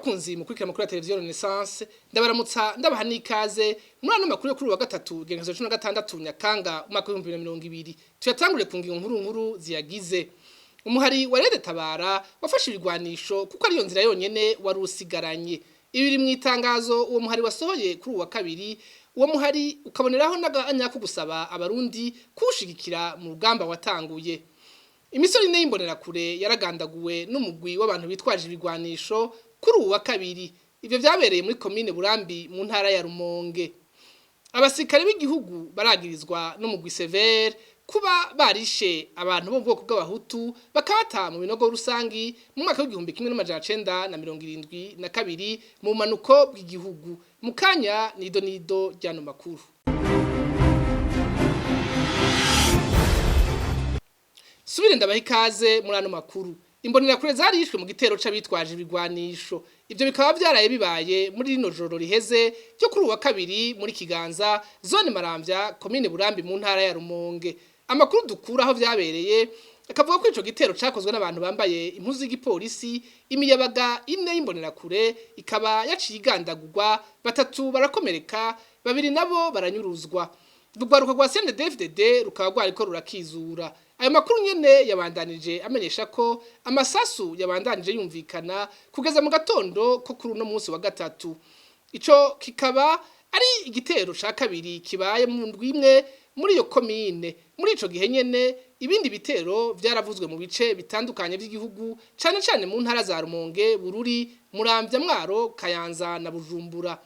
Bakunzi mukurikira amakuru ya televiziyo Renaissance, ndabaramutsa, ndabaha n'ikaze muri ano makuru yo kuri uyu wa gatatu, igenekerezo 16 Nyakanga umwaka w'2020. Tuyatangure ku ngingo nkuru nkuru ziyagize. Umuhari wa Red Tabara wafashe ibigwanisho kuko ariyo nzira yonyene wari usigaranye. Ibi biri mu itangazo uwo muhari wasohoye kuri uwa kabiri. Uwo muhari ukaboneraho n'akanya ko gusaba Abarundi kuwushigikira mu rugamba watanguye. Imisore ine y'imbonerakure yaragandaguwe n'umugwi w'abantu bitwaje ibigwanisho kuri uwu wa kabiri. Ivyo vyabereye muri komine Burambi mu ntara ya Rumonge. Abasirikare b'igihugu baragirizwa n'umugwi Severe kuba barishe abantu bo mu bwoko bw'Abahutu, bakabata mu binogo rusangi mu mwaka w'1972 mu bumanuko bw'igihugu. Mu kanya nido nido ry'ano makuru. Subire ndabaha ikaze muri ano makuru. Imbonerakure zarishwe mu gitero c'abitwaje ibigwanisho. Ivyo bikaba vyaraye bibaye muri rino joro riheze ryo kuri uwa kabiri muri Kiganza, zone Maramvya, komine Burambi, mu ntara ya Rumonge. Amakuru dukura aho vyabereye akavuga ko ico gitero cakozwe n'abantu bambaye impuzu z'igipolisi. Imiyabaga ine y'imbonerakure ikaba yaciye igandagurwa, batatu barakomereka, babiri nabo baranyuruzwa. Urwaruka rwa CNDD-FDD rukaba rwariko rurakizura. Ayo makuru nyene yabandanije amenyesha ko amasasu yabandanije yumvikana kugeza mu gatondo ko kuri uno munsi wa gatatu. Ico kikaba ari igitero ca kabiri kibaye mu ndwi imwe muri iyo komine. Muri ico gihe nyene, ibindi bitero vyaravuzwe mu bice bitandukanye vy'igihugu, cane cane mu ntara za Rumonge, Bururi, Muramvya, Mwaro, Kayanza na Bujumbura.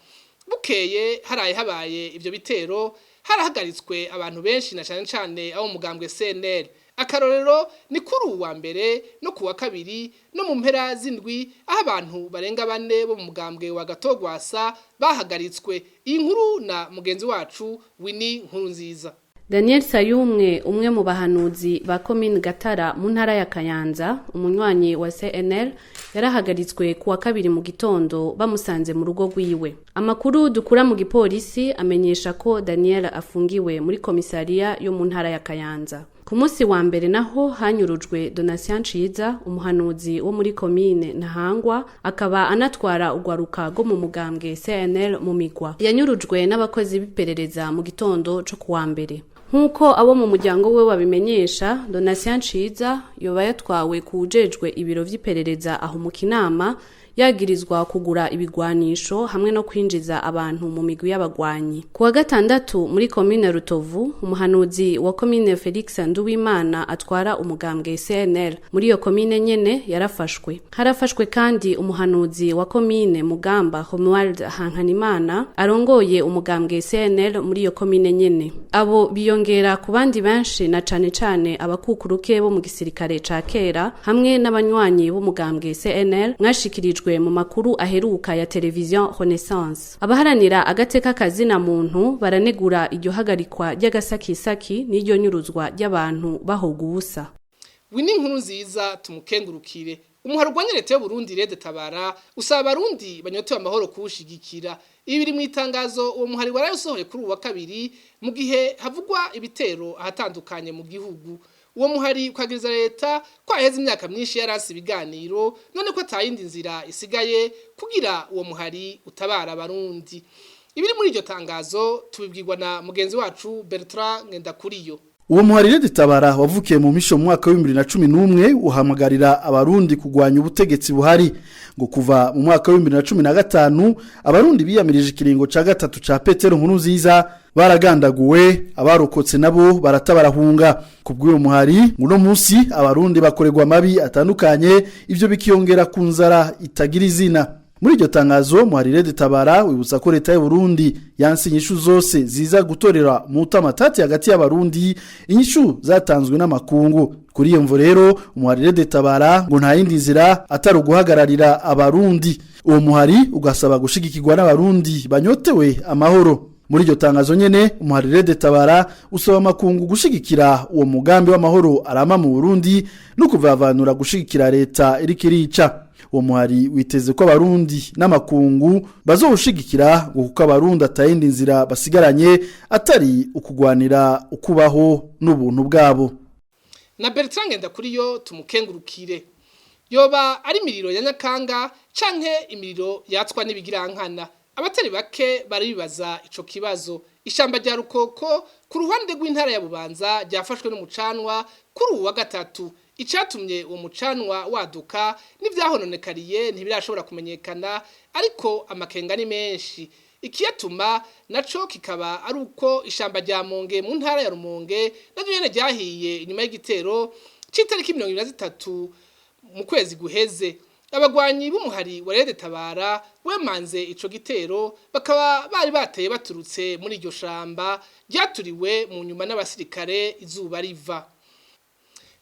Bukeye haraye habaye ivyo bitero, harahagaritswe abantu benshi, na cane cane abo mugambwe CNL. Akarorero ni kuri uwa mbere no kuwa kabiri no mu mpera z'indwi, aho abantu barenga bane bo mu mugambwe wa Gatogwasa bahagaritswe. Iyi nkuru na mugenzi wacu Winnie Nkuru Nziza. Daniel Sayumwe, umwe mu bahanuzi ba komine Gatara mu ntara ya Kayanza, umunywanyi wa CNL, yarahagaritswe kuwa kabiri mu gitondo bamusanze mu rugo rwiwe. Amakuru dukura mu gipolisi amenyesha ko Daniel afungiwe muri komisariya yo mu ntara ya Kayanza. Ku munsi wa mbere naho hanyurujwe Donatien Ciza, umuhanuzi wo muri komine Ntahangwa, akaba anatwara urwaruka rwo mu mugambwe CNL mu Migwa. Yanyurujwe n'abakozi b'iperereza mu gitondo co kuwa mbere. Nk'uko abo mu muryango we babimenyesha, Donatien Ciza yoba yatwawe kuwujejwe ibiro vy'iperereza aho mu Kinama, yagirizwa kugura ibigwanisho hamwe no kwinjiza abantu mu migwi y'abagwanyi. Ku wa gatandatu muri komine Rutovu, umuhanuzi wa komine Felix Nduwimana atwara umugambwe CNL muri iyo komine nyene yarafashwe. Harafashwe kandi umuhanuzi wa komine Mugamba, Romuald Hankanimana, arongoye umugambwe CNL muri iyo komine nyene. Abo biyongera ku bandi benshi, na cane cane abakukuruke bo mu gisirikare ca kera hamwe n'abanywanyi b'umugambwe CNL mwashikirijwe mu makuru aheruka ya televiziyo Renaissance. Abaharanira agateka kazina muntu baranegura iryo hagarikwa ry'agasakisaki n'iryo nyuruzwa ry'abantu bahoga ubusa. Winnie Nkuru Nziza tumukengurukire. Umuhari urwanya leta y'u Burundi Red Tabara usaba Abarundi banyotewe amahoro kuwushigikira. Ibi biri mu itangazo uwo muhari warayosohoye kuri uwa kabiri, mu gihe havugwa ibitero ahatandukanye mu gihugu. Uwo muhari ukagiriza leta ko aheze imyaka myinshi yarasi ibiganiro, none ko atayindi nzira isigaye kugira uwo muhari utabara Abarundi. Ibiri muri iryo tangazo tubibwirwa na mugenzi wacu Bertrand Ngendakuriyo. Uwo muhari Tabara wavukiye mu misho mu mwaka wa 2011 uhamagarira Abarundi kugwanya ubutegetsi buhari. Ngo kuva mu mwaka wa 2015 Abarundi biyamirije ikiringo ca gatatu ca Petero Nkurunziza baragandaguwe, abarokotse nabo baratabarahunga. Kubw'uwo muhari, uno munsi Abarundi bakorerwa amabi atandukanye, ivyo bikiyongera ku nzara itagira izina. Muri iryo tangazo, muhari Tabara wibutsa ko leta y'u Burundi yanse inyishu zose ziza gutorera mu tamatati hagati y'Abarundi, inyishu zatanzwe n'amakungu. Kuri iyo mvo rero, umuhari Tabara ngo nta yindi nzira atari uguhagararira Abarundi. Uwo muhari ugasaba gushigikirwa n'Abarundi banyotewe amahoro. Muri iryo tangazo nyene, umuhari Tabara usaba amakungu gushigikira uwo mugambi w'amahoro arama mu Burundi no kuvavanura gushigikira leta iriko irica. Uwo muhari witeze ko Abarundi n'amakungu bazowushigikira, ngo kuko Abarundi atayindi nzira basigaranye atari ukugwanira ukubaho n'ubuntu bwabo. Na Bertrand Ngendakuriyo tumukengurukire. Yoba ari imiriro ya Nyakanga canke imiriro yatswa n'ibigirankana? Abatari bake baribaza ico kibazo. Ishamba rya Rukoko ku ruhande rw'intara ya Bubanza ryafashwe n'umucanwa kuri uwa gatatu. Icatumye uwo mucanwa waduka n'ivyahononekariye ntibirashobora kumenyekana, ariko amakenga ni menshi. Ikiyatuma naco kikaba ari uko ishamba rya Monge mu ntara ya Rumonge naryo nyene ryahiye inyuma y'igitero c'itariki 23 mu kwezi guheze. Abagwanyi b'umuhari wa Rede Tabara wemanze ico gitero bakaba bari bateye baturutse muri iryo shamba ryaturiwe mu nyuma n'abasirikare izuba riva.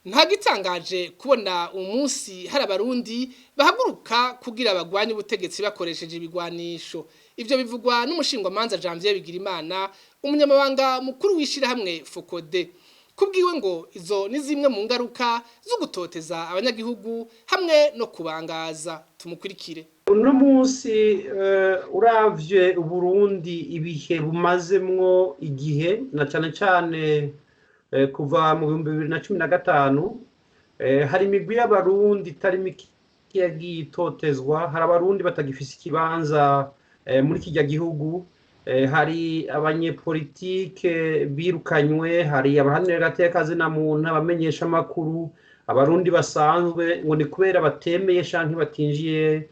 Nta gitangaje kubona umunsi hari abarundi bahaguruka kugira bagwanye ubutegetsi bakoresheje ibigwanisho. Ivyo bivugwa n'umushingwamanza Janvier Bigirimana, umunyamabanga mukuru w'ishirahamwe Fokode. Kubwiwe ngo izo ni zimwe mu ngaruka zo gutoteza abanyagihugu hamwe no kubangaza. Tumukurikire. Uno munsi uravye Uburundi ibihe bumazemwo igihe, na cane cane kuva mu 2015, hari imigwi y'abarundi itari mike yagiye itotezwa. Hari abarundi batagifise ikibanza muri kirya gihugu, hari abanyepolitike birukanywe, hari abaharanira agateka muntu, abamenyesha amakuru, abarundi basanzwe, ngo ni kubera batemeye canke batinjiye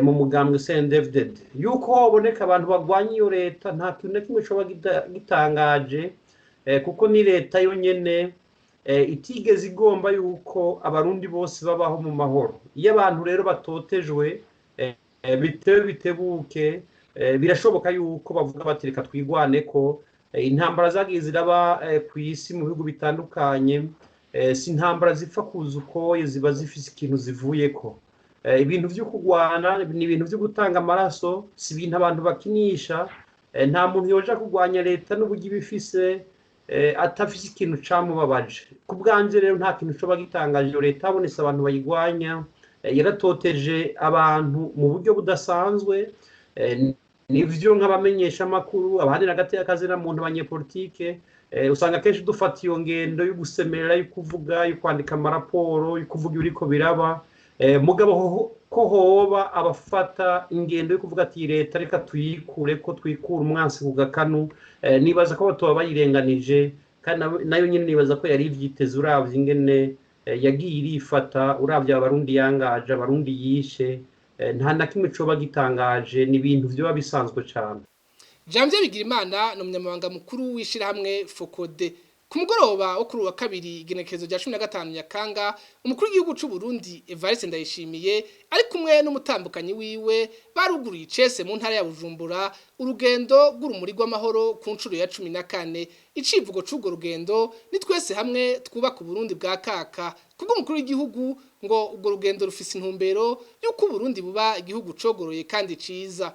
mu mugambwe CNDD-FDD. Yuko hoboneka abantu bagwanya iyo leta nta kintu na kimwe coba gitangaje, kuko ni leta yonyene itigeze igomba yuko abarundi bose babaho mu mahoro. Iyo abantu rero batotejwe bitewe bitebuke, birashoboka yuko bavuga bati reka twigwane ko intambara zagiye ziraba ku isi mu bihugu bitandukanye, si intambara zipfa kuza uko, ziba zifise ikintu zivuyeko. Ibintu vyo kurwana ni ibintu vyo gutanga amaraso, si ibintu abantu bakinisha. Nta muntu yoja kurwanya leta n'uburyo ibifise atafise ikintu camubabaje. Ku bwanje rero nta kintu coba gitangaje iyo leta habonetse abantu bayigwanya. Yaratoteje abantu mu buryo budasanzwe, nivyo nk'abamenyesha amakuru, abahanira agateka kazina muntu, abanyepolitike, usanga kenshi dufata iyo ngendo yo gusemerera, yo kuvuga, yo kwandika amaraporo, yo kuvuga ibiriko biraba. Mugabo ko hoba abafata ingendo yo kuvuga ati leta reka tuyikure ko twikura umwansi ku gakanu, nibaza ko batoba bayirenganije, kandi nayo nyene nibaza ko yari ivyiteze uravye ingene yagiye irifata, uravye abarundi yangaje, abarundi yishe, nta na kimwe coba gitangaje, ni ibintu vyoba bisanzwe cane. Janvier Bigirimana ni umunyamabanga mukuru w'ishirahamwe Fokode. Ku mugoroba wo kuri uwa kabiri igenekerezo rya 15 Nyakanga, umukuru w'igihugu c'u Burundi Evariste Ndayishimiye ari kumwe n'umutambukanyi wiwe baruguruye icese mu ntara ya Bujumbura urugendo rw'urumuri rw'amahoro ku nshuro ya 14. Icivugo c'urwo rugendo ni twese hamwe twubaka Uburundi bwa kaka. Kubwo umukuru w'igihugu ngo urwo rugendo rufise intumbero y'uko Uburundi buba igihugu cogoroye kandi ciza,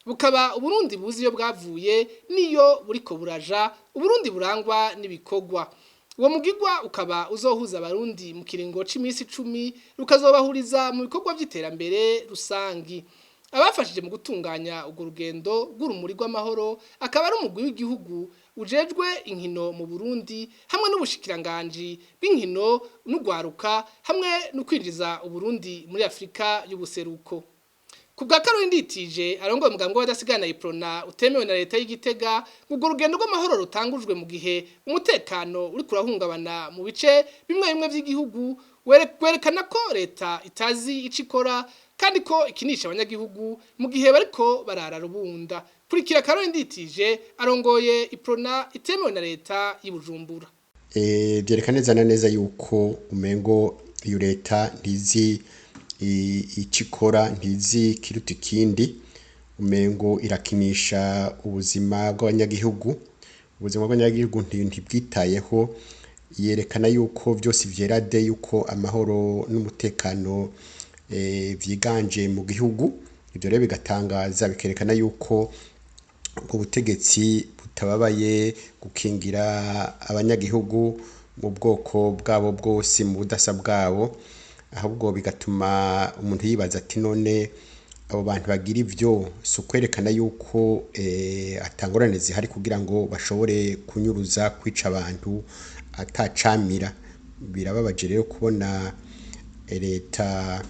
bukaba Uburundi buzi iyo bwavuye niyo buriko buraja, Uburundi burangwa n'ibikorwa. Uwo mugigwa ukaba uzohuza abarundi mu kiringo c'imisi 10, rukazobahuriza mu bikorwa vy'iterambere rusangi. Abafashije mu gutunganya urwo rugendo rw'urumuri rw'amahoro akaba ari umugwi w'igihugu ujejwe inkino mu Burundi hamwe n'ubushikiranganji bw'inkino n'ugwaruka hamwe no kwinjiza Uburundi muri Afrika y'ubuseruko. Kubwa Karoli Nditije arongoye umugambwe w'abadasigana Iprona utemewe na leta y'Igitega, ngo urugendo rw'amahoro rutangujwe mu gihe umutekano uri kurahungabana mu bice bimwe bimwe vy'igihugu, werekana ko leta itazi ico ikora kandi ko ikinisha abanyagihugu mu gihe bariko barara rubunda. Kurikira Karoli Nditije arongoye Iprona itemewe na leta y'Ibujumbura. Vyerekana neza na neza yuko umengo iyo leta ntizi icikora, ntizi kiruta ikindi, umengo irakinisha ubuzima bw'abanyagihugu. Ubuzima bw'abanyagihugu ntibwitayeho, yerekana yuko vyose vyerade, yuko amahoro n'umutekano vyiganje mu gihugu. Ivyo rero bigatangaza, bikerekana yuko ubwo butegetsi butababaye gukingira abanyagihugu mu bwoko bwabo bwose, mu budasa bwabo, ahubwo bigatuma umuntu yibaza ati none abo bantu bagira ivyo si ukwerekana yuko atangorane zihari kugira ngo bashobore kunyuruza, kwica abantu atacamira. Birababaje rero kubona Leta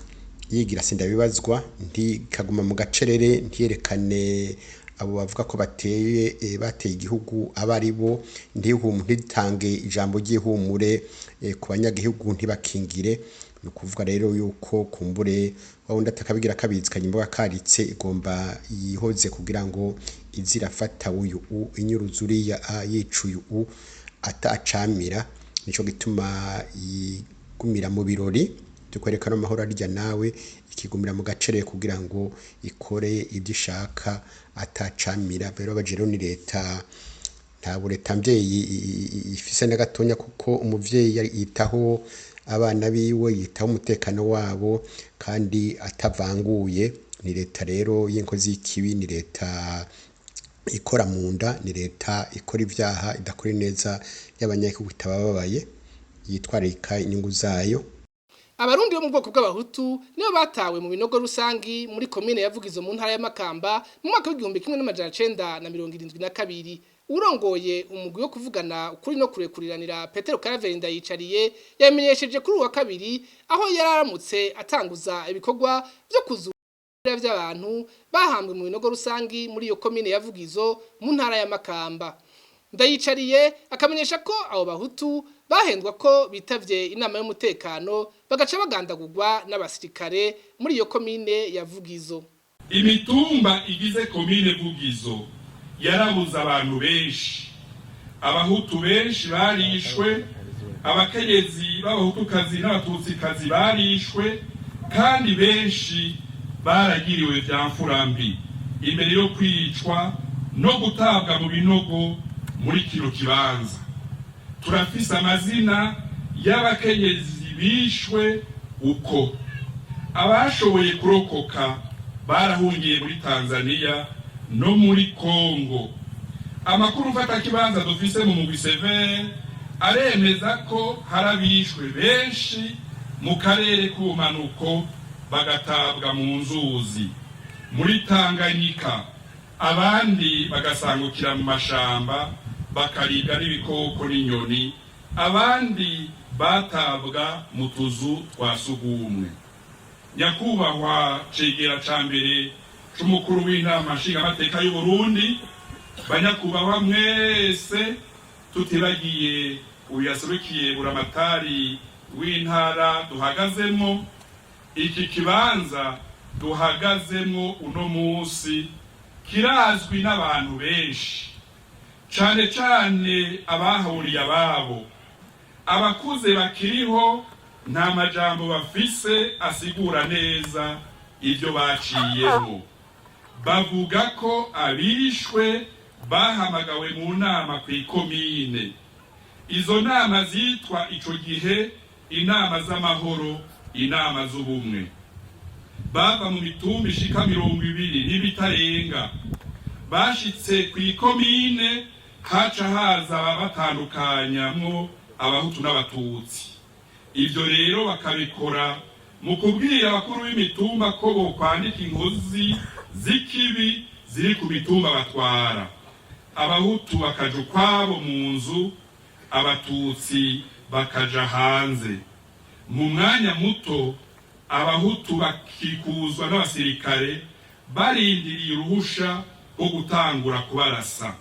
yigira sindabibazwa, ntikaguma mu gacerere, ntiyerekane abo bavuga ko bateye bateye igihugu aba ari bo, ntitange ijambo ry'ihumure ku banyagihugu, ntibakingire. Ni ukuvuga rero yuko kumbure wa wundi atakabigira kabizikanye imboga karitse, igomba yihoze kugira ngo ize irafata uyu inyuruza uriya yica uyu atacamira. Nico gituma yigumira mu birori tukwereka amahoro arya nawe, ikigumira mu gacerere kugira ngo ikore ibyo ishaka atacamira. Rero baje ni leta, ntabwo leta mvyeyi ifise na gatonya, kuko umuvyeyi yitaho abana biwe, yitaho umutekano wabo kandi atavanguye. Ni leta rero y'inkozi y'ikibi, ni leta ikora mu nda, ni leta ikora ibyaha, idakora neza y'abanyagihugu, itabababaye, yitwararika inyungu zayo. Abarundi bo mu bwoko bw'abahutu nibo batawe mu binogo rusangi muri komine ya Vugizo mu ntara ya Makamba mu mwaka w'1972. Urongoye umugwi wo kuvugana ukuri no kurekuriranira, Petero Karaveri Ndayicariye, yamenyesheje kuri uwa kabiri aho yararamutse atanguza ibikorwa byo kuzura by'abantu bahambwe mu binogo rusangi muri iyo komine ya Vugizo mu ntara ya Makamba. Ndayicariye akamenyesha ko abo bahutu bahendwa ko bitavye inama y'umutekano, bagaca bagandagurwa n'abasirikare muri iyo komine ya Vugizo. Imitumba igize komine Vugizo yarabuze abantu benshi, abahutu benshi barishwe, abakenyezi b'abahutukazi n'abatutsikazi barishwe, kandi benshi baragiriwe vya mfura mbi imbere yo kwicwa no gutabwa mu binogo muri kino kibanza. Turafise amazina y'abakenyezi bishwe uko. Abashoboye kurokoka barahungiye muri Tanzania no muri Kongo. Amakuru mfatakibanza dufise mu mugwi Severe aremeza ko hari abishwe benshi mu karere k'ubumanuko, bagatabwa mu nzuzi muri Tanganyika, abandi bagasangukira mu mashamba bakaribwa n'ibikoko n'inyoni, abandi batabwa mu tuzu twa sugumwe. Nyakubahwa cegera ca mbere c'umukuru w'inama nshingamateka y'u Burundi, banyakubahwa mwese, tutibagiye uyu yaserukiye buramatari w'intara duhagazemwo, iki kibanza duhagazemwo uno munsi kirazwi n'abantu benshi, cane cane abahuriye ababo. Abakuze bakiriho nta majambo bafise asigura neza ibyo baciyemo. Bavuga ko abishwe bahamagawe mu nama kw'ikomine. Izo nama zitwa ico gihe inama z'amahoro, inama z'ubumwe. Bava mu mitumba ishika 20 n'ibitarenga. Bashitse kw'ikomine, haca haza ababatandukanyamwo abahutu n'abatutsi. Ivyo rero bakabikora mu kubwira abakuru b'imitumba ko bokwandika inkozi z'ikibi ziri ku mitumba batwara. Abahutu bakaja ukwabo mu nzu, abatutsi bakaja hanze. Mu mwanya muto abahutu bakikuzwa n'abasirikare barindiriye uruhusha rwo gutangura kubarasa.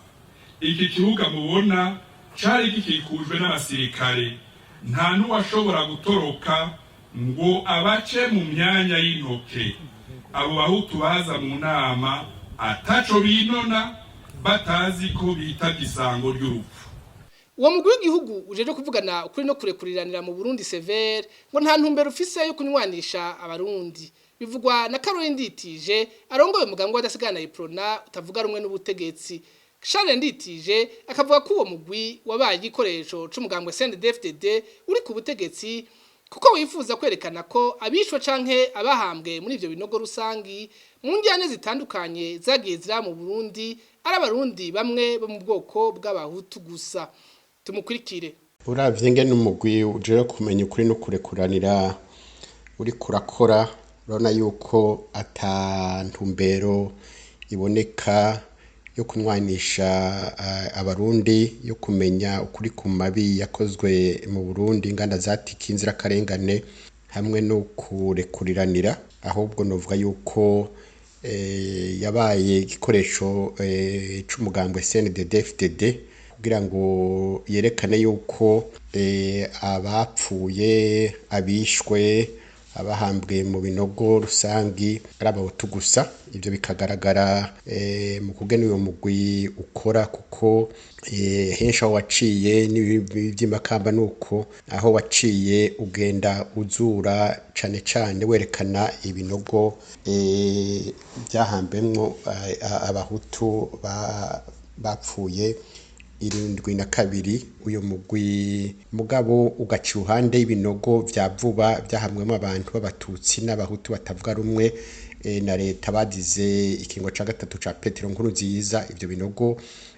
Iki kibuga mubona cari gikikujwe n'abasirikare, nta n'uwashobora gutoroka ngo abace mu myanya y'intoke. Abo bahutu baza mu nama ataco binona, batazi ko bitavye isango ry'urupfu. Uwo mugwi w'igihugu ujeje kuvugana ukuri no kurekuriranira mu Burundi, Severe, ngo nta ntumbero ufise yo kunywanisha abarundi. Bivugwa na Caroline Nditije arongoye umugambwe w'adasigana Iprona utavuga rumwe n'ubutegetsi. Charles Nditije akavuga ko uwo mugwi wabaye igikoresho c'umugambwe CNDD-FDD uri ku butegetsi, kuko wifuza kwerekana ko abishwe canke abahambwe muri ivyo binogo rusangi mu njyane zitandukanye zagiye zira mu Burundi ari abarundi bamwe bo mu bwoko bw'abahutu gusa. Tumukurikire. Uravye ngene umugwi ujejwe kumenya ukuri no kurekuranira uriko urakora, urabona yuko ata ntumbero iboneka yo kunywanisha abarundi, yo kumenya ukuri ku mabi yakozwe mu Burundi, inganda zatikiye inzirakarengane. hamwe no kurekuriranira, ahubwo novuga yuko yabaye igikoresho c'umugambwe CNDD-FDD kugira ngo yerekane yuko abapfuye, abishwe, abahambwe mu binogo rusangi ari abahutu gusa. Ivyo bikagaragara mu kugena uyo mugwi ukora, kuko henshi aho waciye n'ivy'imakamba nuko aho waciye ugenda uzura cane cane werekana ibinogo vyahambemwo abahutu bapfuye 72. Uyo mugwi mugabo ugaca iruhande y'ibinogo vya vuba vyahamwemo abantu b'abatutsi n'abahutu batavuga rumwe na leta bagize ikingo ca gatatu ca Petero Nkurunziza. Ivyo binogo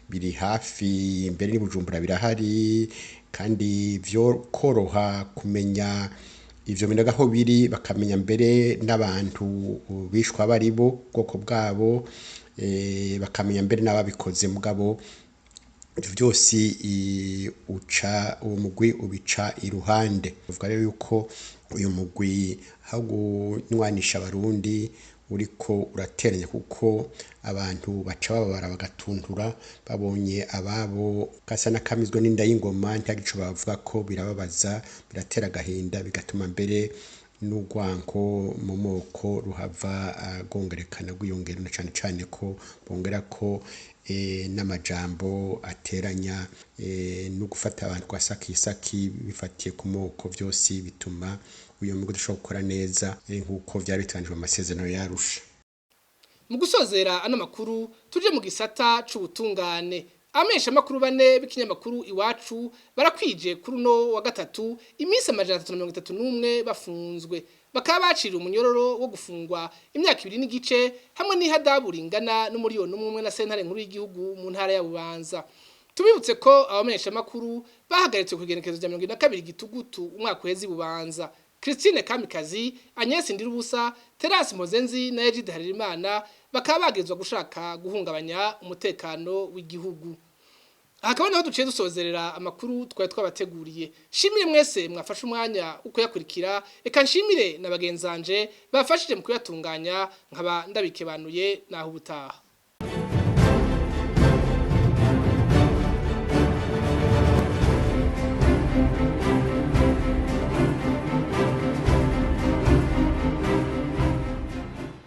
biri hafi mbere n'i Bujumbura birahari, kandi vyo koroha kumenya ivyo binogo aho biri, bakamenya mbere n'abantu bishwa baribo, ubwoko bwabo, bakamenya mbere n'ababikoze. Mugabo ivyo vyose uca uwo mugwi ubica iruhande. Uvuga rero yuko uyu mugwi aho gunywanisha abarundi uriko urateranya, kuko abantu baca bababara bagatuntura babonye ababo gasa n'akamizwe n'inda y'ingoma, ntihagira ico bavuga ko birababaza, biratera agahinda, bigatuma mbere n'urwanko mu moko ruhava rwongerekana, rwiyongera, na cane cane ko bongera ko n'amajambo ateranya no gufata abantu kwa sakisaki bifatiye ku moko, vyose bituma uyo mugwi udashobora gukora neza nk'uko vyari biteganijwe mu masezerano y'Arusha. Mu gusozera ano makuru, tuje mu gisata c'ubutungane. Amesha makuru bane b'ikinyamakuru Iwacu barakwije kuri uno wa gatatu iminsi 331 bafunzwe, bakaba baciriwe umunyororo wo gufungwa imyaka 2 n'igice hamwe n'ihadabu ringana n'1 miliyoni na sentare nkuru y'igihugu mu ntara ya Bubanza. Tubibutse ko abamenyesha makuru bahagaritswe ku igenekerezo rya 22 Gitugutu umwaka uheze i Bubanza. Christine Kamikazi, Agnes Ndirubusa, Terence Mozenzi na Egide Harerimana bakaba bagezwa gushaka guhungabanya umutekano w'igihugu. Hakaba naho duciye dusozerera amakuru twari twabateguriye. Shimire mwese mwafashe umwanya uko yakurikira, eka nshimire na bagenzanje bafashije mu kuyatunganya, nkaba ndabikebanuye naho ubutaha.